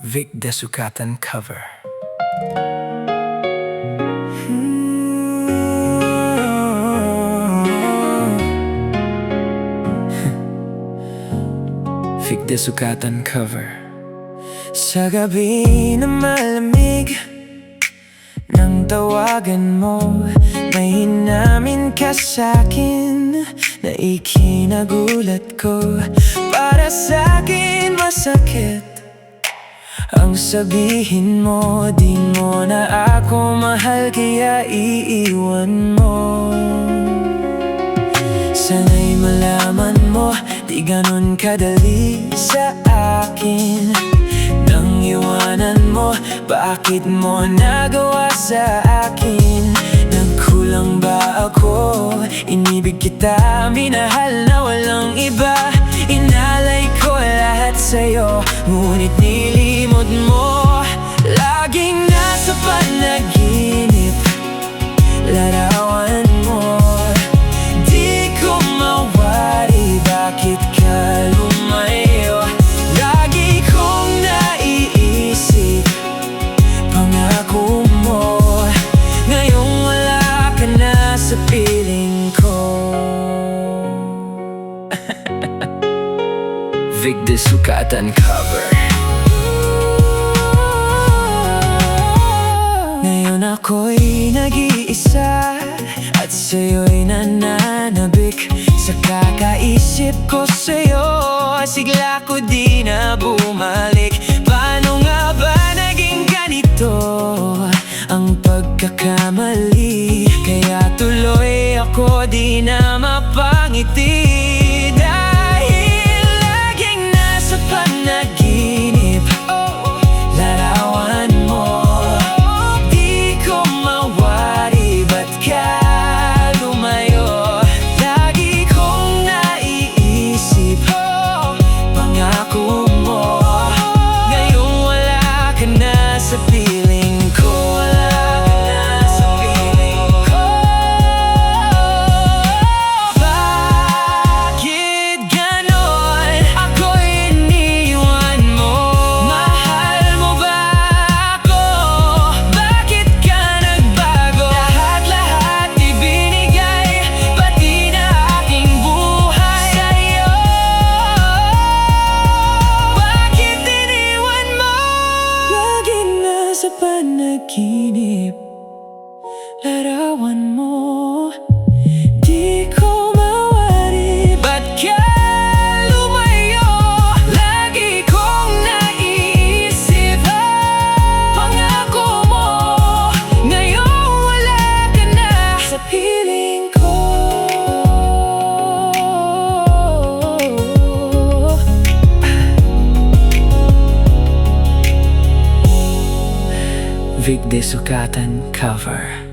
Vic Desukatan cover. Vic Desukatan cover. Sa gabi na malamig, nang tawagan mo, may inamin ka sa'kin na ikinagulat ko. Para sa'kin, masakit ang sabihin mo, di mo na ako mahal, kaya iiwan mo. Sana'y malaman mo, di ganun kadali sa akin nang iwanan mo. Bakit mo nagawa sa akin? Nagkulang ba ako? Inibig kita, minahal na walang iba. Inalay ko lahat sa'yo, ngunit nilimot mo. Laging nasa panaginip larawan mo. Di ko mawari bakit ka lumayo. Lagi kong naiisip pangako mo, ngayong wala ka na sa piling ko. Vic Desukatan cover. Ngayon ako'y nag-iisa at sa'yo'y nananabik. Sa kakaisip ko sa'yo, sigla ko di na bumalik. Paano nga ba naging ganito ang pagkakamali? Kaya tuloy ako di na mapangiti. Dahil laging nasa panaginip larawan mo. Di ko mawari ba't ka lumayo. Lagi kong naiisip pangako mo, ngayong wala ka na sa piling ko. Wala ka na sa piling ko. Bakit ganon? Ako'y iniwan mo. Mahal mo ba ako? Bakit ka nagbago? Lahat-lahat ibinigay, pati na aking buhay sa'yo. Bakit iniwan mo? Lagi nasa panaginip larawan mo. Di ko mawari ba't ka lumayo. Lagi kong naiisip pangako mo, ngayong wala ka na sa piling ko. Vic Desukatan cover.